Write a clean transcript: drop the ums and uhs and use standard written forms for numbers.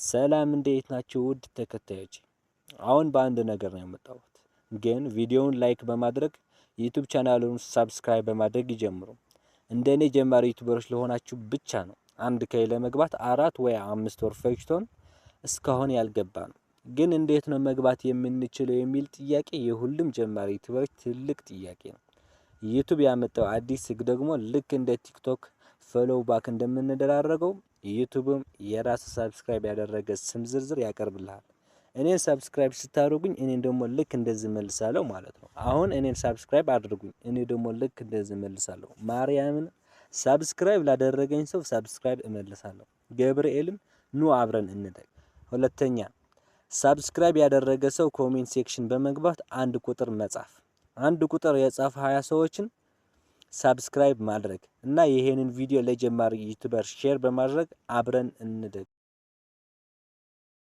ሰላም፣ እንዴት ናችሁ ውድ ተከታዮች? አሁን በአንድ ነገር ነው የመጣሁት። ግን ቪዲዮውን like በማድረግ YouTube ቻናሉን subscribe በማድረግ ይጀምሩ። እንደኔ ጀማሪ YouTuber ኦች ለሆናችሁ ብቻ ነው። 1K ለመግባት 4 ወይ 5 ወር ፈጅቶን እስካሁን ያልገባ ነው። ግን እንዴት ነው መግባት የምንችለው የሚል ጥያቄ የሁሉም ጀማሪ YouTuber ኦች ትልቅ ጥያቄ ነው። YouTube ያመጣው አዲስ ህግ ደግሞ ልክ እንደ TikTok follow back እንደምንደራረገው YouTube ም የራስ subscribe ያደረገ ስም ዝርዝር ያቀርብልሃል። እኔን subscribe ስታደርጉኝ እኔን ደግሞ ልክ እንደዚህ መልሳለሁ ማለት ነው። አሁን እኔን subscribe አድርጉኝ፣ እኔ ደግሞ ልክ እንደዚህ መልሳለሁ። ማርያምን subscribe ላደረገኝ ሰው subscribe እመልሳለሁ። ገብርኤልም ኑ አብረን እንደግ። ሁለተኛ፣ subscribe ያደረገ ሰው comment section በመግባት አንድ ቁጥር መጻፍ፣ አንድ ቁጥር የጻፈ 20 ሰዎችን subscribe ማድረግ እና ይሄንን ቪዲዮ ለጀማሪ YouTuber share በማድረግ አብረን እንደግ።